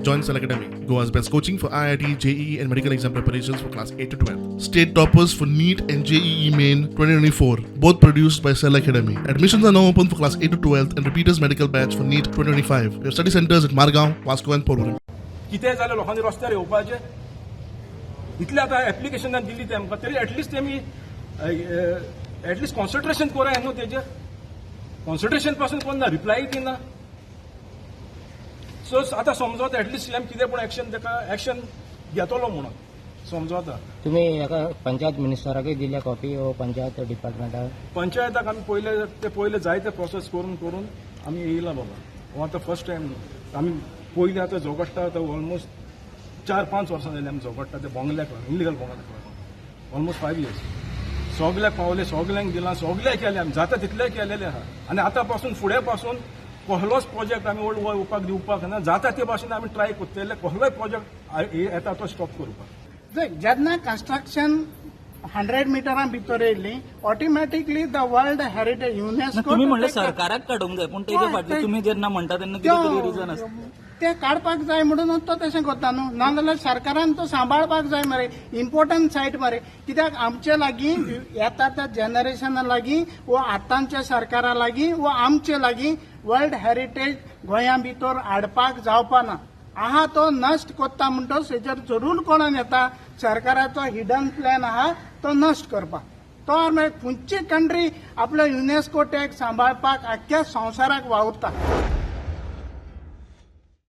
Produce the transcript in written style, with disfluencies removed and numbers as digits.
Join Cell Academy, Goa's best coaching for IIT, JEE, and medical exam preparations for class 8 to 12. State toppers for NEET and JEE Main 2024, both produced by Cell Academy. Admissions are now open for class 8 to 12 and repeaters medical batch for NEET 2025. We have study centers at Margao, Vasco, and Porvorim. कितें जाल्यार लोकांनी रस्त्यार येवपाचें. इतलें आतां एप्लिकेशनां दिली तेमकां, तरी एटलिस्ट तेमी एटलिस्ट कॉन्सन्ट्रेशन कोराय न्हू तेजेर. कॉन्सन्ट्रेशन पासून कोण ना, रिप्लाय दिना. सो आतां समजता एटलिस्ट सीएम कितें पूण एक्शन, तेका एक्शन घेतलो म्हणून समजता. तुम्ही हाका पंचायत मिनिस्टराकूय दिल्या कॉपी वो पंचायत डिपार्टमेंटाक? पंचायताक आमी पयले ते पयले जायते प्रोसेस करून करून आमी येयला बाबा. हो आतां फर्स्ट टायम न्हू. आमी पयलीं आतां झगडटा, आतां ऑलमोस्ट 4-5 वर्सां जालीं आमी झगडटा ते बंगल्याक लागून, इलिगल बंगल्याक लागून. ऑलमोस्ट 5 इयर्स सगल्याक पावले, सगल्यांक दिलां, सगळें केलें आमी, जाता तितलें केलेलें आहा. आनी आतां पासून फुडें पासून कसलोच प्रोजेक्ट आमी ओल्ड गोवा येवपाक दिवपाक ना. जाता ते भाशेन आमी ट्राय करतले कसलोय प्रोजेक्ट येता तो स्टॉप करपाक. पळय, जेन्ना कन्स्ट्रक्शन 100 मिटरां भितर येयली, automatically the world heritage UNESCO. तुम्ही म्हणलं सरकाराक काडूंक जाय, पूण तेजे फाटले तुमी जेन्ना म्हणटा तेन्ना कितें तरी रिजन आसता. ते काडपाक जाय म्हणून तो तशें करता न्हू. नाजाल्यार सरकारान तो सांबाळपाक जाय मरे, इम्पोर्टंट सायट मरे. कित्याक आमचे लागीं येता त्या जनरेशना लागीं वो आतांच्या सरकारा लागीं वो आमचे लागीं वर्ल्ड हेरिटेज गोंया भितर हाडपाक जावपा ना. आहा तो नश्ट करता म्हणटच हेजेर जरूर कोणाक येता, सरकाराचो हिडन प्लॅन आहा तो नश्ट करपाक. तो मागीर खंयची कंट्री आपलो युनेस्को टॅग सांबाळपाक आख्ख्या संवसाराक वावुरता.